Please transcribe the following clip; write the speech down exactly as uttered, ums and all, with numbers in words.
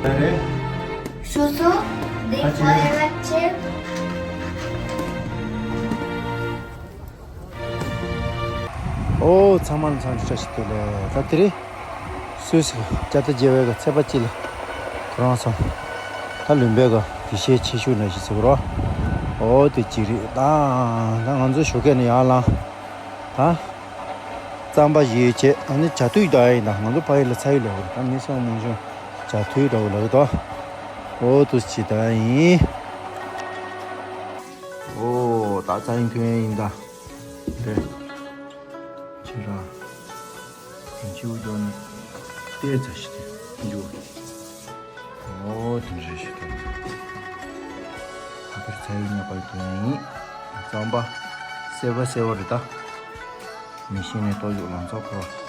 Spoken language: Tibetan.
རེད། སོ་སོ། འདི་ཕ་ཆེ། ཕ་ཡ་ཆེ། ཨོ་ཚང་མ་ལ་འཚམས་འདྲི་བཀྲ་ཤིས་བདེ་ལེགས། ད་དེ་རིང་སུད་སི་བཅའ་སྡོད་རྒྱལ་བའི་གི་ཚེས་པ་གཅིག་ལ་ཁོ་རང་ཚོ་ད་ལུང་པའི་གི་དུས་ཆེན་ཆེ་ཤོས་ནང་བཞིན་ཟེར་གི་རོ། ཨོ་དེ་གཅིག་རེད། ད་ད་ང་ཚོ་ཞོགས་ཀས་ནས་ཡར་ལངས། ད་རྩམ་པ་བཞེས་བྱས། ཨ་ནི་ཇ་ཐུག་ད་ཡིན། ད་ང་ཚོ་ཕ་ཡུལ་ལ་ཚ་ཡུལ་ལ་ཡོད་རེད། ད་མི་སེར་མང་ཤོས་ཇ་ཐུག་འདྲ་བོ་ལ་ད། ཨོ་དུ་ཅི་ད་ཡིན། ཨོ་ད་ཚ་ཡིན་ཐུན་ཡིན་ད། དེ་ཕྱི་ར་ཕྱི་འུ་ཅོ་ནི་ལྟས་ཚ་ཞིག་དེ་འཇུ། ཨོ་དེ་རེ་ཞིག་དེ་ཁ་ཐུར་ཚ་ཡིན་ཉག་པ་ཐུན་ཡིན། རྩམ་པ་སེར་བ་སེར་བ་རེད་ད། མི་ཤེས་ནས་ལྟོ་ཅོག་ལང་ཚོ་ཁོ།